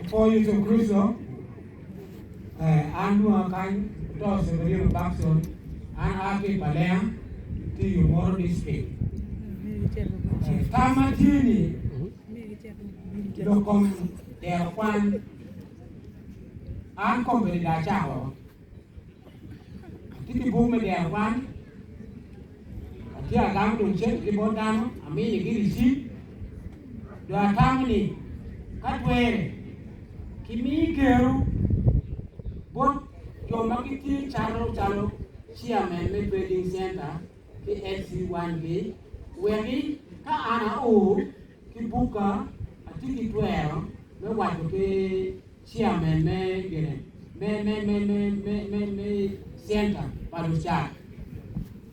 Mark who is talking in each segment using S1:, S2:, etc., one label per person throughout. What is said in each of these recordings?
S1: Ipwoyo Yecu Kricito, an lwonga kany Oto Severino Bakson, an aa ki i Palenga tye i Omoro District. Tam ma tye ni lok kom dero kwan an kombeddi dong acako Atye ki buk me dero kwan, atye agamo dong cente ki bot dano, aminigi ricit, dong atamo ni ka twere kimi kero bot jo ma gitye calo calo chairman me trading center ki LC1 gi weki ka an ao ki bukka atye ki twero me waco ki chairman me gine me me me me me me me center pa lucat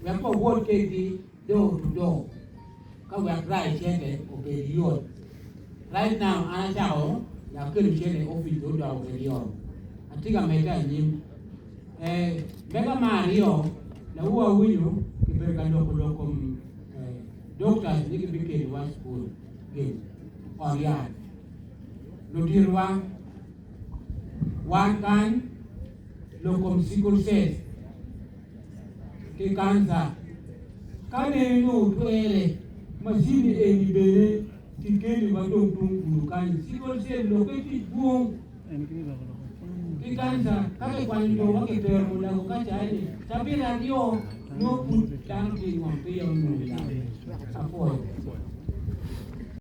S1: wek wawot kedgi door to door ka wek rayo cente obed yot. Right now an acako akelo cente i opic dong odoko obed yot. Atye ka medde anyim. Eh, mega me aryo lawu awinyo kibedo ka loko lok kom eh, doctors ni gibikelo wa i cukul gin ot yat. Luditowa, wan kany lok kom sickle cell ki kanca. Ka nene nongo twere, macin eni bene kikeliwa dong tung kulu kany. Sickle cell lokke tye dwong ki kanca. Ka kikwanyo jo ma kitero mulago ka ca-ni, cabit aryo nongo pud dano tye i ngom peya onongo yat. Apwoyo.